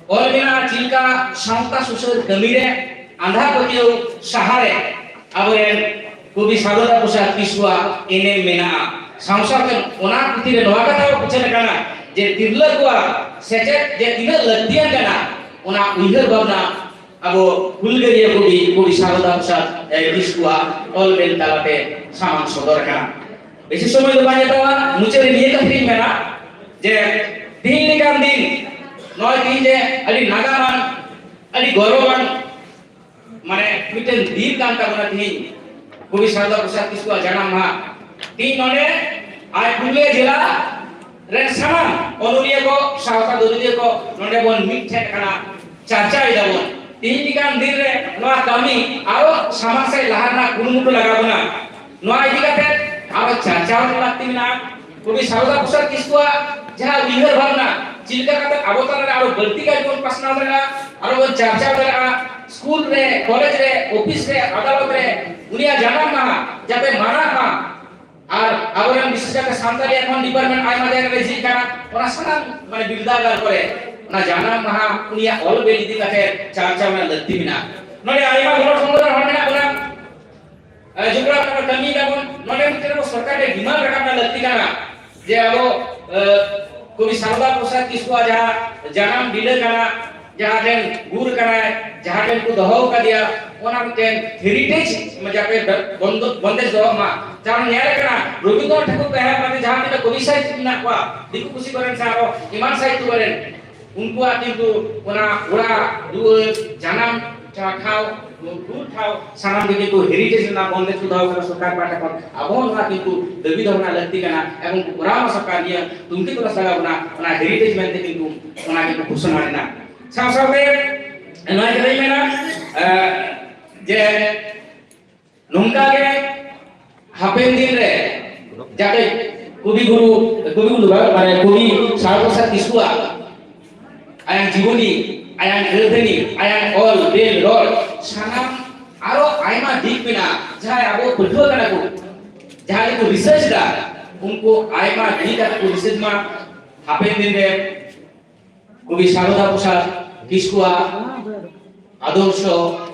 ᱚᱞ ᱢᱮᱱᱟᱜᱼᱟ, ᱪᱮᱫ ᱞᱮᱠᱟ ᱥᱟᱶᱛᱟ ᱥᱩᱥᱟᱹᱨ ᱠᱟᱹᱢᱤ ᱨᱮ ᱟᱸᱫᱷᱟ ᱯᱟᱹᱛᱭᱟᱹᱣ ᱥᱟᱦᱟᱨᱮ ᱟᱵᱚᱨᱮᱱ ᱠᱚᱵᱤ ᱥᱟᱨᱚᱫᱟ ᱯᱨᱚᱥᱟᱫᱽ ᱠᱤᱥᱠᱩᱣᱟᱜ ᱮᱱᱮᱢ ᱢᱮᱱᱟᱜᱼᱟ᱾ ᱥᱟᱶ ᱥᱟᱶᱛᱮ ᱚᱱᱟ ᱯᱩᱛᱷᱤ ᱨᱮ ᱱᱚᱣᱟ ᱠᱟᱛᱷᱟ ᱦᱚᱸ ᱩᱪᱷᱟᱹᱱ ᱟᱠᱟᱱᱟ ᱡᱮ ᱛᱤᱨᱞᱟᱹ ᱠᱚᱣᱟᱜ ᱥᱮᱪᱮᱫ ᱡᱮ ᱛᱤᱱᱟᱹᱜ ᱞᱟᱹᱠᱛᱤᱭᱟᱱ ᱠᱟᱱᱟ, ᱚᱱᱟ ᱩᱭᱦᱟᱹᱨ ᱵᱷᱟᱵᱽᱱᱟ ᱟᱵᱚ ᱦᱩᱞᱜᱟᱹᱨᱤᱭᱟᱹ ᱠᱚᱵᱤ, ᱠᱚᱵᱤ ᱥᱟᱨᱚᱫᱟ ᱯᱨᱚᱥᱟᱫᱽ, ᱮ, ᱠᱤᱥᱠᱩᱣᱟᱜ ᱚᱞ ᱵᱮᱞ ᱛᱟᱞᱟᱛᱮ ᱥᱟᱢᱟᱝ ᱥᱚᱫᱚᱨ ᱟᱠᱟᱱᱟ᱾ ᱵᱮᱥᱤ ᱥᱚᱢᱚᱭ ᱫᱚ ᱵᱟᱝ ᱦᱟᱛᱟᱣᱟ, ᱢᱩᱪᱟᱹᱫ ᱨᱮ ᱱᱤᱭᱟᱹ ᱠᱟᱛᱷᱟ ᱜᱤᱧ ᱢᱮᱱᱟ ᱡᱮ ᱛᱤᱦᱤᱧ ᱞᱮᱠᱟᱱ ᱫᱤᱱ, ᱱᱚᱜᱼᱚᱭ ᱛᱤᱦᱤᱧ ᱡᱮ ᱟᱹᱰᱤ ᱱᱟᱜᱟᱢᱟᱱ, ᱟᱹᱰᱤ ᱜᱚᱨᱚᱵᱟᱱ, ᱢᱟᱱᱮ ᱢᱤᱫᱴᱮᱱ ᱫᱤᱱ ᱠᱟᱱ ᱛᱟᱵᱚᱱᱟ ᱛᱤᱦᱤᱧ, ᱠᱚᱵᱤ ᱥᱟᱨᱚᱫᱟ ᱯᱨᱚᱥᱟᱫᱽ ᱠᱤᱥᱠᱩᱣᱟᱜ ᱡᱟᱱᱟᱢ ᱢᱟᱦᱟ᱾ ᱛᱤᱦᱤᱧ ᱱᱚᱰᱮ ᱟᱡ ᱯᱩᱨᱩᱞᱤᱭᱟᱹ ᱡᱮᱞᱟ ᱨᱮᱱ ᱥᱟᱱᱟᱢ ᱚᱱᱚᱞᱤᱭᱟᱹ ᱠᱚ, ᱥᱟᱶᱛᱟ ᱫᱚᱨᱚᱫᱤᱭᱟᱹ ᱠᱚ ᱱᱚᱰᱮ ᱵᱚᱱ ᱢᱤᱫ ᱴᱷᱮᱱ ᱠᱟᱱᱟ, ᱪᱟᱨᱪᱟᱭ ᱫᱟᱵᱚᱱ᱾ ᱛᱤᱦᱤᱧ ᱞᱮᱠᱟᱱ ᱫᱤᱱ ᱨᱮ ᱱᱚᱣᱟ ᱠᱟᱹᱢᱤ ᱟᱨᱚ ᱥᱟᱢᱟᱝ ᱥᱮᱫ ᱞᱟᱦᱟ ᱨᱮᱱᱟᱜ ᱠᱩᱨᱩᱢᱩᱴᱩ ᱞᱟᱜᱟᱣ ᱵᱚᱱᱟ᱾ ᱱᱚᱣᱟ ᱤᱫᱤ ᱠᱟᱛᱮ ᱟᱨᱚ ᱪᱟᱨᱪᱟᱣ ᱨᱮᱱᱟᱜ ᱞᱟᱹᱠᱛᱤ ᱢᱮᱱᱟᱜᱼᱟ᱾ ᱠᱚᱵᱤ ᱥᱟᱨᱚᱫᱟ ᱯᱨᱚᱥᱟᱫᱽ ᱠᱤᱥᱠᱩᱣᱟᱜ ᱡᱟᱦᱟᱸ ᱩᱭᱦᱟᱹᱨ ᱵᱷᱟᱵᱽᱱᱟ, ᱪᱮᱫ ᱞᱮᱠᱟ ᱠᱟᱛᱮ ᱟᱵᱚ ᱛᱟᱞᱟᱨᱮ ᱟᱨᱚ ᱵᱟᱹᱲᱛᱤ ᱠᱟᱭ ᱵᱚᱱ ᱯᱟᱥᱱᱟᱣ ᱫᱟᱲᱮᱭᱟᱜᱼᱟ, ᱟᱨᱚ ᱵᱚᱱ ᱪᱟᱨᱪᱟᱣ ᱫᱟᱲᱮᱭᱟᱜᱼᱟ, ᱥᱠᱩᱞ ᱨᱮ, ᱠᱚᱞᱮᱡᱽ ᱨᱮ, ᱚᱯᱷᱤᱥ ᱨᱮ, ᱟᱫᱟᱞᱚᱛ ᱨᱮ ᱩᱱᱤᱭᱟᱜ ᱡᱟᱱᱟᱢ ᱢᱟᱦᱟ ᱡᱟᱛᱮ ᱢᱟᱱᱟᱜ ᱢᱟ, ᱟᱨ ᱟᱵᱚᱨᱮᱱ ᱵᱤᱥᱮᱥ ᱠᱟᱛᱮ ᱥᱟᱱᱛᱟᱲᱤ ᱮᱠᱷᱚᱱ ᱰᱤᱯᱟᱨᱴᱢᱮᱱᱴ ᱟᱭᱢᱟ ᱡᱟᱭᱜᱟ ᱨᱮ ᱡᱷᱤᱡ ᱠᱟᱱᱟ, ᱚᱱᱟ ᱥᱟᱱᱟᱢ ᱢᱟᱱᱮ ᱵᱤᱨᱫᱟᱹᱜᱟᱲ ᱠᱚᱨᱮ ᱚᱱᱟ ᱡᱟᱱᱟᱢ ᱢᱟᱦᱟ ᱩᱱᱤᱭᱟᱜ ᱚᱞ ᱵᱮᱞ ᱤᱫᱤ ᱠᱟᱛᱮ ᱪᱟᱨᱪᱟ ᱨᱮᱱᱟᱜ ᱞᱟᱹᱠᱛᱤ ᱢᱮᱱᱟᱜᱼᱟ᱾ ᱱᱚᱰᱮ ᱟᱭᱢᱟ ᱜᱚᱲᱚ ᱥᱚᱝᱜᱚᱴᱷᱚᱱ ᱦᱚᱲ ᱢᱮᱱᱟᱜ ᱵᱚᱱᱟ, ᱮ, ᱡᱚᱯᱲᱟᱣ ᱠᱟᱱᱟ, ᱠᱟᱹᱢᱤ ᱫᱟᱵᱚᱱ᱾ ᱱᱚᱰᱮ ᱢᱤᱫᱴᱮᱱ ᱟᱵᱚ ᱥᱚᱨᱠᱟᱨ ᱴᱷᱮᱱ ᱰᱤᱢᱟᱱᱰ ᱨᱟᱠᱟᱵ ᱨᱮᱱᱟᱜ ᱞᱟᱹᱠᱛᱤ ᱠᱟᱱᱟ ᱡᱮ ᱟᱵᱚ, ᱮ, ᱠᱚᱵᱤ ᱥᱟᱨᱚᱫᱟ ᱯᱨᱚᱥᱟᱫᱽ ᱠᱤᱥᱠᱩᱣᱟᱜ ᱡᱟᱦᱟᱸ ᱡᱟᱱᱟᱢ ᱰᱤᱞᱟᱹ ᱠᱟᱱᱟ, ᱡᱟᱦᱟᱸ ᱴᱷᱮᱱ ᱜᱩᱨ ᱠᱟᱱᱟᱭ, ᱡᱟᱦᱟᱸ ᱴᱷᱮᱱ ᱠᱚ ᱫᱚᱦᱚ ᱟᱠᱟᱫᱮᱭᱟ, ᱚᱱᱟ ᱢᱤᱫᱴᱮᱱ ᱦᱮᱨᱤᱴᱮᱡᱽ ᱡᱟᱛᱮ ᱵᱚᱱᱫᱚ-, ᱵᱚᱱᱫᱮᱡᱽ ᱫᱚᱦᱚ ᱢᱟ᱾ ᱠᱟᱨᱚᱱ ᱧᱮᱞ ᱠᱟᱱᱟ, ᱨᱚᱵᱤᱱᱫᱨᱚᱱᱟᱛᱷ ᱴᱷᱟᱠᱩᱨ ᱠᱚ ᱮᱦᱚᱵ ᱠᱟᱛᱮ ᱡᱟᱦᱟᱸ ᱛᱤᱱᱟᱹᱜ ᱠᱚᱵᱤ ᱥᱟᱦᱤᱛ ᱢᱮᱱᱟᱜ ᱠᱚᱣᱟ, ᱫᱤᱠᱩ ᱯᱩᱥᱤ ᱠᱚᱨᱮᱱ ᱥᱮ ᱟᱨᱚ ᱮᱢᱟᱱ ᱥᱟᱦᱤᱛ ᱠᱚᱨᱮᱱ, ᱩᱱᱠᱩᱣᱟᱜ ᱠᱤᱱᱛᱩ ᱚᱱᱟ ᱚᱲᱟᱜ ᱫᱩᱣᱟᱹᱨ, ᱡᱟᱱᱟᱢ ᱴᱷᱟᱶ, ᱜᱩᱨ ᱴᱷᱟᱶ, ᱥᱟᱱᱟᱢ ᱜᱮ ᱠᱤᱱᱛᱩ ᱦᱮᱨᱤᱴᱮᱡᱽ ᱨᱮᱱᱟᱜ ᱵᱚᱱᱫᱮᱡᱽ ᱠᱚ ᱫᱚᱦᱚ ᱠᱟᱫᱟ ᱥᱚᱨᱠᱟᱨ ᱯᱟᱦᱴᱟ ᱠᱷᱚᱱ᱾ ᱟᱵᱚ ᱦᱚᱸ ᱱᱚᱣᱟ ᱠᱤᱱᱛᱩ ᱫᱟᱹᱵᱤ ᱫᱚᱦᱚ ᱨᱮᱱᱟᱜ ᱞᱟᱹᱠᱛᱤ ᱠᱟᱱᱟ ᱮᱵᱚᱝ ᱠᱚᱨᱟᱣ ᱢᱟ ᱥᱚᱨᱠᱟᱨ ᱱᱤᱭᱟᱹ ᱛᱩᱝᱠᱷᱤ ᱛᱚᱞᱟᱥ ᱞᱟᱜᱟᱣ ᱵᱚᱱᱟ, ᱚᱱᱟ ᱦᱮᱨᱤᱴᱮᱡᱽ ᱢᱮᱱᱛᱮ ᱠᱤᱱᱛᱩ ᱚᱱᱟ ᱠᱤᱱᱛᱩ ᱜᱷᱳᱥᱚᱱᱟ ᱨᱮᱱᱟᱜ᱾ ᱥᱟᱶ ᱥᱟᱶᱛᱮ ᱱᱚᱣᱟ ᱠᱟᱛᱷᱟᱧ ᱢᱮᱱᱟ, ᱮ, ᱡᱮ ᱱᱚᱝᱠᱟ ᱜᱮ ᱦᱟᱯᱮᱱ ᱫᱤᱱ ᱨᱮ ᱡᱟᱛᱮ ᱠᱚᱵᱤ ᱜᱩᱨᱩ, ᱠᱚᱵᱤ ᱜᱩᱨᱩ ᱵᱟᱝ, ᱢᱟᱱᱮ ᱠᱚᱵᱤ ᱥᱟᱨᱚᱫᱟ ᱯᱨᱚᱥᱟᱫᱽ ᱠᱤᱥᱠᱩᱣᱟᱜ ᱟᱭᱟᱜ ᱡᱤᱵᱚᱱᱤ, ᱟᱭᱟᱜ ᱠᱟᱹᱨᱫᱷᱟᱹᱱᱤ, ᱟᱭᱟᱜ ᱚᱞ, ᱵᱮᱞ, ᱨᱚᱲ, ᱥᱟᱱᱟᱢ ᱟᱨᱚ ᱟᱭᱢᱟ ᱫᱤᱠ ᱢᱮᱱᱟᱜᱼᱟ᱾ ᱡᱟᱦᱟᱸᱭ ᱟᱵᱚ ᱯᱟᱹᱴᱷᱩᱣᱟᱹ ᱠᱟᱱᱟ ᱠᱚ, ᱡᱟᱦᱟᱸᱭ ᱠᱚ ᱨᱤᱥᱟᱨᱪ ᱫᱟ, ᱩᱱᱠᱩ ᱟᱭᱢᱟ ᱫᱤᱠ ᱟᱛᱮ ᱠᱚ ᱨᱤᱥᱟᱨᱪ ᱢᱟ᱾ ᱦᱟᱯᱮᱱ ᱫᱤᱱ ᱨᱮ ᱠᱚᱵᱤ ᱥᱟᱨᱚᱫᱟ ᱯᱨᱚᱥᱟᱫᱽ ᱠᱤᱥᱠᱩᱣᱟᱜ ᱟᱫᱚᱨᱥᱚ,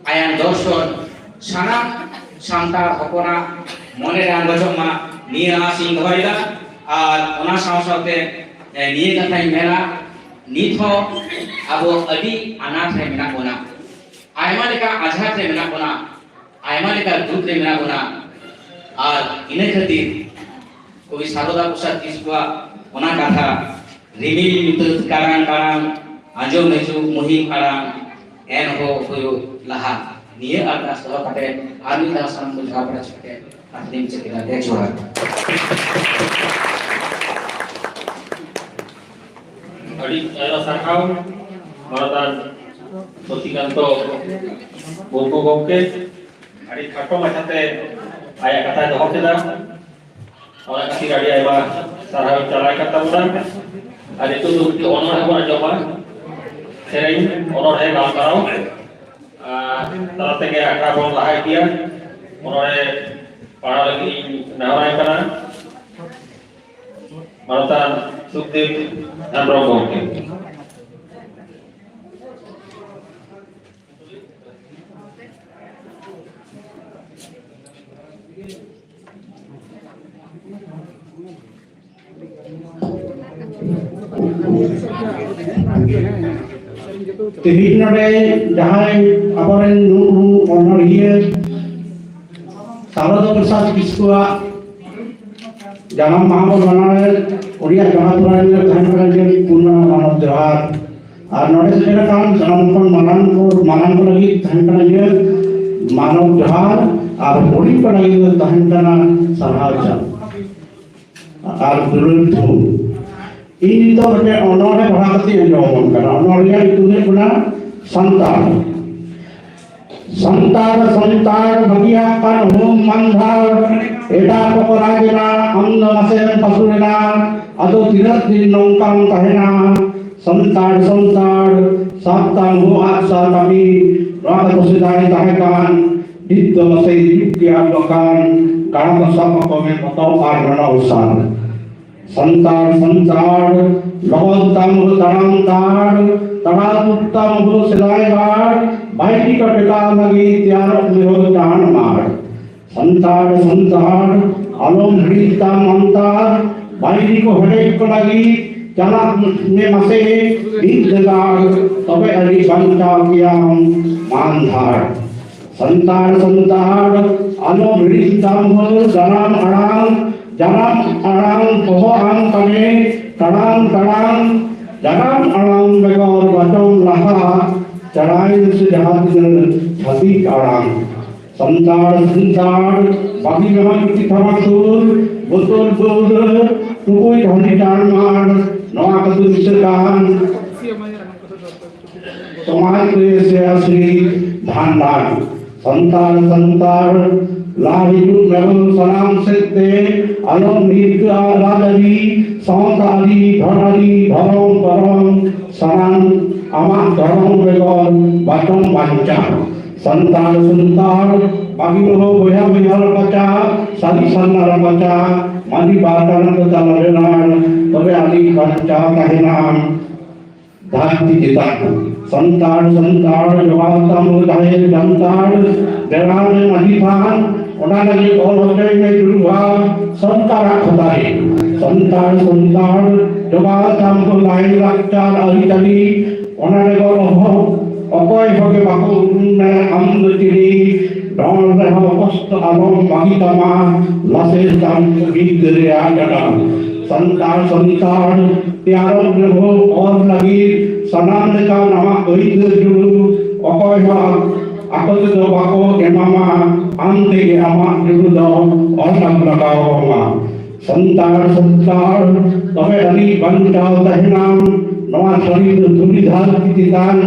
ᱟᱭᱟᱜ ᱫᱚᱨᱥᱚᱱ ᱥᱟᱱᱟᱢ ᱥᱟᱱᱛᱟᱲ ᱦᱚᱯᱚᱱᱟᱜ ᱢᱚᱱᱮ ᱨᱮ ᱟᱸᱜᱚᱪᱚᱜ ᱢᱟ, ᱱᱤᱭᱟᱹ ᱟᱸᱥ ᱤᱧ ᱫᱚᱦᱚᱭᱮᱫᱟ᱾ ᱟᱨ ᱚᱱᱟ ᱥᱟᱶ ᱥᱟᱶᱛᱮ, ᱮ, ᱱᱤᱭᱟᱹ ᱠᱟᱛᱷᱟᱧ ᱢᱮᱱᱟ, ᱱᱤᱛ ᱦᱚᱸ ᱟᱵᱚ ᱟᱹᱰᱤ ᱟᱱᱟᱴ ᱨᱮ ᱢᱮᱱᱟᱜ ᱵᱚᱱᱟ, ᱟᱭᱢᱟ ᱞᱮᱠᱟ ᱟᱡᱷᱟᱴ ᱨᱮ ᱢᱮᱱᱟᱜ ᱵᱚᱱᱟ, ᱟᱭᱢᱟ ᱞᱮᱠᱟ ᱫᱩᱠ ᱨᱮ ᱢᱮᱱᱟᱜ ᱵᱚᱱᱟ᱾ ᱟᱨ ᱤᱱᱟᱹ ᱠᱷᱟᱹᱛᱤᱨ ᱠᱚᱵᱤ ᱥᱟᱨᱚᱫᱟ ᱯᱨᱚᱥᱟᱫᱽ ᱠᱤᱥᱠᱩᱣᱟᱜ ᱚᱱᱟ ᱠᱟᱛᱷᱟ, "ᱨᱤᱢᱤᱞ ᱧᱩᱛᱟᱹᱛ ᱠᱟᱲᱟᱝ ᱠᱟᱲᱟᱝ, ᱟᱸᱡᱚᱢ ᱦᱤᱡᱩᱜ ᱢᱩᱦᱤᱢ ᱟᱲᱟᱝ, ᱮᱱᱦᱚᱸ ᱦᱩᱭᱩᱜ ᱞᱟᱦᱟ", ᱱᱤᱭᱟᱹ ᱟᱨᱫᱟᱥ ᱫᱚᱦᱚ ᱠᱟᱛᱮ ᱟᱨ ᱢᱤᱫ ᱫᱷᱟᱣ ᱥᱟᱱᱟᱢ ᱠᱚ ᱡᱚᱦᱟᱨ ᱵᱟᱲᱟ ᱦᱚᱪᱚ ᱠᱟᱛᱮ ᱠᱟᱛᱷᱟ ᱞᱤᱧ ᱢᱩᱪᱟᱹᱫ ᱠᱮᱫᱟ᱾ ᱵᱮᱥ ᱡᱚᱦᱟᱨ᱾ ᱟᱹᱰᱤ ᱟᱭᱢᱟ ᱥᱟᱨᱦᱟᱣ ᱢᱟᱱᱚᱛᱟᱱ ᱥᱚᱛᱤᱠᱟᱱᱛᱚ ᱢᱩᱨᱢᱩ ᱜᱚᱢᱠᱮ, ᱟᱹᱰᱤ ᱠᱷᱟᱴᱚ ᱢᱟᱪᱷᱟᱛᱮ ᱟᱭᱟᱜ ᱠᱟᱛᱷᱟᱭ ᱫᱚᱦᱚ ᱠᱮᱫᱟ᱾ ᱚᱱᱟ ᱠᱷᱟᱹᱛᱤᱨ ᱟᱹᱰᱤ ᱟᱭᱢᱟ ᱥᱟᱨᱦᱟᱣ ᱪᱟᱞᱟᱭ ᱠᱟᱱ ᱛᱟᱵᱚᱱᱟ᱾ ᱟᱨ ᱱᱤᱛᱚᱜ ᱫᱚ ᱢᱤᱫᱴᱤᱡ ᱚᱱᱚᱬᱦᱮ ᱵᱚᱱ ᱟᱸᱡᱚᱢᱟ᱾ ᱥᱮᱨᱮᱧ, ᱚᱱᱚᱬᱦᱮ, ᱜᱟᱞᱢᱟᱨᱟᱣ, ᱟᱨ ᱛᱟᱞᱟ ᱛᱮᱜᱮ ᱟᱠᱷᱲᱟ ᱵᱚᱱ ᱞᱟᱦᱟ ᱤᱫᱤᱭᱟ᱾ ᱚᱱᱚᱬᱦᱮ ᱯᱟᱲᱦᱟᱣ ᱞᱟᱹᱜᱤᱫ ᱤᱧ ᱱᱮᱦᱚᱨᱟᱭ ᱠᱟᱱᱟ ᱢᱟᱱᱚᱛᱟᱱ ᱥᱩᱠᱫᱮᱵ ᱦᱮᱢᱵᱨᱚᱢ ᱜᱚᱢᱠᱮ᱾ ᱛᱮᱦᱮᱧ ᱱᱚᱰᱮ ᱡᱟᱦᱟᱸᱭ ᱟᱵᱚᱨᱮᱱ ᱱᱩᱠᱩ ᱚᱱᱚᱬᱦᱤᱭᱟᱹ ᱥᱟᱨᱚᱫᱟ ᱯᱨᱚᱥᱟᱫᱽ ᱠᱤᱥᱠᱩᱣᱟᱜ ᱡᱟᱱᱟᱢ ᱢᱟᱦᱟ ᱵᱚᱱ ᱢᱟᱱᱟᱣᱮᱫ, ᱩᱱᱤᱭᱟᱜ ᱡᱟᱱᱟᱢ ᱛᱚᱨᱟ ᱨᱮ ᱛᱟᱦᱮᱱ ᱠᱟᱱᱟ ᱡᱮ ᱯᱩᱨᱱᱟ ᱢᱟᱱᱚᱛ ᱡᱚᱦᱟᱨ᱾ ᱟᱨ ᱱᱚᱰᱮ ᱥᱮᱴᱮᱨ ᱟᱠᱟᱱ ᱥᱟᱱᱟᱢ ᱠᱷᱚᱱ ᱢᱟᱨᱟᱝ ᱠᱚ, ᱢᱟᱨᱟᱝ ᱠᱚ ᱞᱟᱹᱜᱤᱫ ᱛᱟᱦᱮᱱ ᱠᱟᱱᱟ ᱡᱮ ᱢᱟᱱᱚᱛ ᱡᱚᱦᱟᱨ, ᱟᱨ ᱦᱩᱰᱤᱧ ᱠᱚ ᱞᱟᱹᱜᱤᱫ ᱫᱚ ᱛᱟᱦᱮᱱ ᱠᱟᱱᱟ ᱥᱟᱨᱦᱟᱣ ᱪᱟᱞ ᱟᱨ ᱫᱩᱞᱟᱹᱲ ᱛᱷᱩᱢ᱾ ᱤᱧ ᱱᱤᱛᱚᱜ ᱢᱤᱫᱴᱮᱱ ᱚᱱᱚᱬᱦᱮ ᱯᱟᱲᱦᱟᱣ ᱠᱟᱛᱮ ᱟᱸᱡᱚᱢ ᱟᱵᱚᱱ ᱠᱟᱱᱟ᱾ ᱚᱱᱚᱬᱦᱮ ᱨᱮᱭᱟᱜ ᱧᱩᱛᱩᱢ ᱦᱩᱭᱩᱜ ᱠᱟᱱᱟ ᱥᱟᱱᱛᱟᱲ᱾ ᱥᱟᱱᱛᱟᱲ, ᱥᱟᱱᱛᱟᱲ, ᱵᱟᱹᱜᱤᱭᱟᱜ ᱠᱟᱱ ᱦᱳᱢ ᱢᱟᱱᱫᱷᱟᱲ, ᱮᱴᱟᱜ ᱠᱚᱠᱚ ᱨᱟᱡᱽ ᱮᱱᱟ, ᱟᱢ ᱫᱚ ᱱᱟᱥᱮᱢ ᱯᱟᱹᱥᱩᱲ ᱮᱱᱟ, ᱟᱫᱚ ᱛᱤᱱᱟᱹᱜ ᱫᱤᱱ ᱱᱚᱝᱠᱟᱢ ᱛᱟᱦᱮᱱᱟ? ᱥᱟᱱᱛᱟᱲ, ᱥᱟᱱᱛᱟᱲ, ᱥᱟᱵ ᱛᱟᱢ ᱦᱳ ᱟᱜ ᱥᱟᱨ ᱠᱟᱹᱯᱤ, ᱱᱚᱣᱟ ᱠᱚᱫᱚ ᱥᱮᱫᱟᱭ ᱛᱟᱦᱮᱸ ᱠᱟᱱ, ᱱᱤᱛ ᱫᱚ ᱢᱟᱥᱮ ᱦᱤᱡᱩᱜ ᱜᱮᱭᱟ ᱵᱟᱠᱷᱟᱱ, ᱠᱟᱲᱟ ᱠᱚ ᱥᱟᱵ ᱟᱠᱚ ᱢᱮ ᱵᱚᱛᱚᱨ ᱟᱨ ᱱᱚᱱᱟ ᱩᱥᱟᱨ᱾ ᱥᱟᱱᱛᱟᱲ, ᱥᱟᱱᱛᱟᱲ, ᱞᱚᱜᱚᱱ ᱛᱟᱢ ᱦᱳ ᱛᱟᱲᱟᱢ ᱛᱟᱲ, ᱛᱟᱲᱟᱢ ᱛᱟᱢ ᱦᱳ ᱥᱮᱫᱟᱭ ᱜᱟᱲ, ᱵᱟᱭᱨᱤ ᱠᱚ ᱴᱮᱠᱟᱣ ᱞᱟᱹᱜᱤᱫ ᱛᱮᱭᱟᱨᱚᱜ ᱢᱮ ᱦᱳ ᱴᱟᱲ ᱢᱟᱲ᱾ ᱥᱟᱱᱛᱟᱲ, ᱥᱟᱱᱛᱟᱲ, ᱟᱞᱚᱢ ᱦᱤᱲᱤᱧ ᱛᱟᱢ ᱟᱱᱛᱟᱨ, ᱵᱟᱭᱨᱤ ᱠᱚ ᱦᱮᱰᱮᱡ ᱠᱚ ᱞᱟᱹᱜᱤᱫ ᱪᱟᱞᱟᱜ ᱢᱮ ᱢᱟᱥᱮ ᱢᱤᱫ ᱞᱮᱜᱟᱲ, ᱛᱚᱵᱮ ᱟᱹᱱᱤᱡ ᱵᱟᱧᱪᱟᱣ ᱜᱮᱭᱟᱢ ᱢᱟᱱ ᱫᱷᱟᱲ᱾ ᱥᱟᱱᱛᱟᱲ, ᱥᱟᱱᱛᱟᱲ, ᱟᱞᱚᱢ ᱦᱤᱲᱤᱧ ᱛᱟᱢ ᱦᱳ ᱡᱟᱱᱟᱢ ᱟᱲᱟᱝ, ᱡᱟᱱᱟᱢ ᱟᱲᱟᱝ ᱫᱚᱦᱚ ᱟᱢ ᱠᱟᱱᱮ ᱴᱟᱲᱟᱝ ᱴᱟᱲᱟᱝ, ᱡᱟᱱᱟᱢ ᱟᱲᱟᱝ ᱵᱮᱜᱚᱨ ᱵᱟᱪᱚᱱ ᱞᱟᱦᱟ, ᱪᱟᱲᱟᱭ ᱢᱮᱥᱮ ᱡᱟᱦᱟᱸ ᱛᱤᱱᱟᱹᱜ ᱪᱷᱟᱹᱛᱤᱠ ᱟᱲᱟᱝ᱾ ᱥᱟᱱᱛᱟᱲ, ᱥᱟᱱᱛᱟᱲ, ᱵᱟᱹᱜᱤ ᱢᱮ ᱦᱟᱸᱜ ᱪᱩᱴᱤ ᱛᱷᱟᱢᱟᱠ ᱥᱩᱨ, ᱵᱳᱛᱚᱞ ᱵᱟᱹᱣᱨᱟᱹ, ᱴᱩᱠᱩᱡ ᱦᱟᱺᱰᱤ ᱪᱟᱲ ᱢᱟᱲ, ᱱᱚᱣᱟ ᱠᱚᱫᱚ ᱫᱤᱥᱟᱹ ᱠᱟᱱ ᱥᱚᱢᱟᱡᱽ ᱨᱮ ᱥᱮ ᱟᱥᱨᱤ ᱵᱷᱟᱱᱰᱟᱨ᱾ ᱥᱟᱱᱛᱟᱲ, ᱥᱟᱱᱛᱟᱲ, ᱞᱟ ᱦᱤᱡᱩᱜ ᱢᱮᱨᱚᱢ ᱥᱟᱱᱟᱢ ᱥᱮᱫ ᱛᱮ, ᱟᱞᱚᱢ ᱦᱤᱨᱠᱟᱹᱜᱼᱟ ᱨᱟᱡᱽᱟᱹᱨᱤ, ᱥᱟᱶᱛᱟ ᱟᱹᱨᱤ, ᱫᱷᱚᱱ ᱟᱹᱨᱤ, ᱫᱷᱚᱨᱚᱢ ᱠᱚᱨᱚᱢ, ᱥᱟᱱᱟᱢ ᱟᱢᱟᱜ ᱫᱷᱚᱨᱚᱢ ᱵᱮᱜᱚᱨ ᱵᱟᱪᱚᱢ ᱵᱟᱧᱪᱟᱣ᱾ ᱥᱟᱱᱛᱟᱲ ᱥᱟᱱᱛᱟᱲ, ᱵᱟᱹᱜᱤ ᱢᱚᱦᱚ ᱵᱚᱭᱦᱟ ᱵᱚᱭᱦᱟ ᱨᱟᱯᱟᱪᱟ, ᱥᱟᱹᱨᱤ ᱥᱟᱨᱱᱟ ᱨᱟᱯᱟᱪᱟ, ᱢᱟᱹᱡᱷᱤ ᱵᱟᱨ ᱴᱟᱲᱟᱝ ᱠᱚ ᱛᱟᱞᱟ ᱨᱮᱱᱟᱜ, ᱛᱚᱵᱮ ᱟᱹᱱᱤᱡ ᱵᱟᱧᱪᱟᱣ ᱛᱟᱦᱮᱱᱟ᱾ ᱫᱷᱟᱹᱨᱛᱤ ᱪᱮᱛᱟᱱ ᱥᱟᱱᱛᱟᱲ, ᱥᱟᱱᱛᱟᱲ ᱡᱚᱜᱟᱣ ᱛᱟᱢ ᱡᱟᱦᱮᱨ ᱡᱟᱱᱛᱟᱲ, ᱵᱮᱲᱟ ᱨᱮ ᱢᱟᱹᱡᱷᱤ ᱛᱷᱟᱱ, ᱚᱱᱟ ᱞᱟᱹᱜᱤᱫ ᱚᱞ ᱦᱚᱪᱚᱭ ᱢᱮ ᱡᱩᱲᱩᱣᱟ ᱥᱟᱱᱛᱟᱲᱟᱜ ᱠᱷᱚᱫᱟ ᱨᱮ᱾ ᱥᱟᱱᱛᱟᱲ, ᱥᱟᱱᱛᱟᱲ ᱡᱚᱜᱟᱣ ᱛᱟᱢ ᱞᱟᱭ ᱞᱟᱠᱪᱟᱨ ᱟᱹᱨᱤᱪᱟᱹᱞᱤ, ᱚᱱᱟ ᱵᱮᱜᱚᱨ ᱦᱚᱸ ᱚᱠᱚᱭ ᱦᱚᱸᱜᱮ ᱵᱟᱠᱚ ᱩᱨᱩᱢ ᱢᱮ ᱟᱢ ᱫᱚ ᱪᱤᱞᱤ, ᱰᱚᱸᱰ ᱨᱮᱦᱚᱸ ᱠᱚᱥᱴᱚ ᱟᱞᱚᱢ ᱵᱟᱹᱜᱤ ᱛᱟᱢᱟ, ᱞᱟᱥᱮᱨ ᱛᱟᱢ ᱵᱤᱨᱫᱟᱹ ᱨᱮᱭᱟᱜ ᱜᱟᱰᱟ᱾ ᱥᱟᱱᱛᱟᱲ, ᱥᱟᱱᱛᱟᱲ ᱛᱮᱭᱟᱨᱚᱜ ᱨᱮᱦᱚᱸ ᱚᱞ ᱞᱟᱹᱜᱤᱫ ᱥᱟᱱᱟᱢ ᱞᱮᱠᱟᱱ ᱟᱢᱟᱜ ᱟᱹᱭᱫᱟᱹᱨ ᱡᱩᱲᱩ ᱚᱠᱚᱭ ᱦᱚᱸ ᱟᱠᱚ ᱛᱮᱫᱚ ᱵᱟᱠᱚ ᱮᱢᱟᱢᱟ, ᱟᱢ ᱛᱮᱜᱮ ᱟᱢᱟᱜ ᱡᱩᱲᱩ ᱫᱚ ᱚᱞ ᱟᱢ ᱞᱟᱜᱟᱣ ᱟᱢᱟ᱾ ᱥᱟᱱᱛᱟᱲ, ᱥᱟᱱᱛᱟᱲ ᱛᱚᱵᱮ ᱟᱹᱱᱤᱡ ᱵᱟᱧᱪᱟᱣ ᱛᱟᱦᱮᱱᱟᱢ ᱱᱚᱣᱟ ᱥᱟᱹᱨᱤ ᱫᱷᱩᱲᱤ ᱫᱷᱟᱹᱨᱛᱤ ᱪᱮᱛᱟᱱ᱾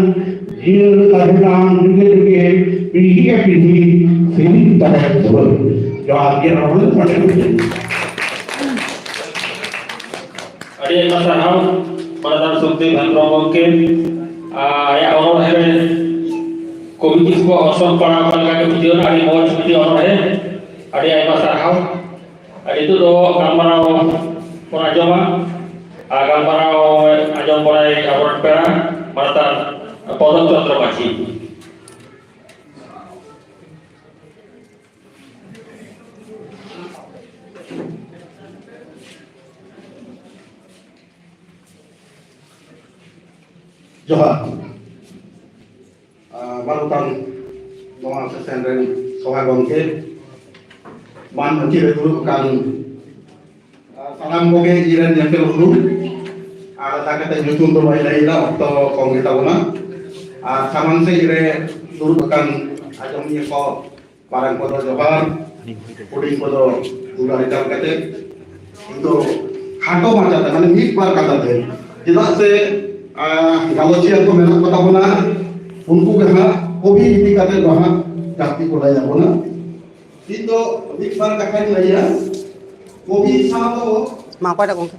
ᱡᱤᱭᱟᱹᱲ ᱛᱟᱦᱮᱱᱟᱢ ᱡᱩᱜᱮ ᱡᱩᱜᱮ, ᱯᱤᱲᱦᱤ ᱠᱮ ᱯᱤᱲᱦᱤ ᱥᱮᱨᱮᱧ ᱛᱟᱦᱮᱱ ᱥᱩᱨ᱾ ᱡᱚᱦᱟᱨ ᱜᱮ, ᱨᱚᱲ ᱢᱟᱱᱮ᱾ ᱟᱹᱰᱤ ᱟᱭᱢᱟ ᱥᱟᱨᱦᱟᱣ ᱢᱟᱱᱚᱛᱟᱱ ᱥᱩᱠᱫᱮᱵ ᱦᱮᱢᱵᱨᱚᱢ ᱜᱚᱢᱠᱮ᱾ ᱟᱨ ᱟᱭᱟᱜ ᱚᱱᱚᱬᱦᱮ ᱨᱮ ᱠᱚᱵᱤ ᱠᱤᱥᱠᱩᱣᱟᱜ ᱚᱨᱥᱚᱝ ᱯᱟᱲᱟᱣ ᱟᱠᱟᱱ ᱞᱮᱠᱟ ᱜᱮ ᱵᱩᱡᱷᱟᱹᱣ ᱮᱱᱟ᱾ ᱟᱹᱰᱤ ᱢᱚᱡᱽ ᱢᱤᱫᱴᱤᱡ ᱚᱱᱚᱬᱦᱮ᱾ ᱟᱹᱰᱤ ᱟᱭᱢᱟ ᱥᱟᱨᱦᱟᱣ᱾ ᱟᱨ ᱱᱤᱛᱚᱜ ᱫᱚ ᱜᱟᱞᱢᱟᱨᱟᱣ ᱵᱚᱱ ᱟᱸᱡᱚᱢᱟ᱾ ᱟᱨ ᱜᱟᱞᱢᱟᱨᱟᱣ ᱟᱸᱡᱚᱢ ᱵᱚᱱᱟᱭ ᱟᱵᱚᱨᱮᱱ ᱯᱮᱲᱟ ᱢᱟᱱᱚᱛᱟᱱ ᱯᱚᱫᱚᱠ ᱪᱚᱱᱫᱨᱚ ᱢᱟᱹᱡᱷᱤ᱾ ᱡᱚᱦᱟᱨ᱾ ᱟᱨ ᱵᱟᱨᱚ ᱜᱚᱴᱟᱝ ᱱᱚᱣᱟ ᱥᱮᱥᱮᱱ ᱨᱮᱱ ᱥᱚᱵᱷᱟ ᱜᱚᱢᱠᱮ, ᱢᱟᱹᱱ ᱢᱟᱹᱪᱤ ᱨᱮ ᱫᱩᱲᱩᱵ ᱟᱠᱟᱱ, ᱟᱨ ᱥᱟᱱᱟᱢ ᱠᱚᱜᱮ ᱤᱧ ᱨᱮᱱ ᱧᱮᱯᱮᱞ ᱩᱨᱩᱢ, ᱟᱨ ᱚᱱᱟ ᱠᱟᱛᱮ ᱧᱩᱛᱩᱢ ᱫᱚ ᱵᱟᱹᱧ ᱞᱟᱹᱭ ᱮᱫᱟ, ᱚᱠᱛᱚ ᱠᱚᱢ ᱜᱮᱛᱟ ᱵᱚᱱᱟ᱾ ᱟᱨ ᱥᱟᱢᱟᱝ ᱥᱮᱫ ᱨᱮ ᱫᱩᱲᱩᱵ ᱟᱠᱟᱱ ᱟᱸᱡᱚᱢᱤᱭᱟᱹ ᱠᱚ, ᱢᱟᱨᱟᱝ ᱠᱚᱫᱚ ᱡᱚᱦᱟᱨ, ᱦᱩᱰᱤᱧ ᱠᱚᱫᱚ ᱫᱩᱞᱟᱹᱲ ᱮᱠᱟᱞ ᱠᱟᱛᱮ, ᱤᱧ ᱫᱚ ᱠᱷᱟᱴᱚ ᱢᱟᱪᱷᱟᱛᱮ, ᱢᱟᱱᱮ ᱢᱤᱫ ᱵᱟᱨ ᱠᱟᱛᱷᱟ ᱛᱮ, ᱪᱮᱫᱟᱜ ᱥᱮ, ᱟᱸ, ᱜᱟᱞᱚᱪᱤᱭᱟᱹ ᱠᱚ ᱢᱮᱱᱟᱜ ᱠᱚ ᱛᱟᱵᱚᱱᱟ, ᱩᱱᱠᱩ ᱜᱮ ᱦᱟᱸᱜ ᱠᱚᱵᱤ ᱤᱫᱤ ᱠᱟᱛᱮ ᱫᱚ ᱦᱟᱸᱜ ᱡᱟᱹᱥᱛᱤ ᱠᱚ ᱞᱟᱹᱭ ᱟᱵᱚᱱᱟ᱾ ᱤᱧ ᱫᱚ ᱢᱤᱫ ᱵᱟᱨ ᱠᱟᱛᱷᱟᱧ ᱞᱟᱹᱭᱟ᱾ ᱠᱚᱵᱤ ᱥᱟᱶ ᱫᱚ ᱢᱟ ᱚᱠᱚᱭᱴᱟᱜ ᱜᱚᱝᱠᱮ?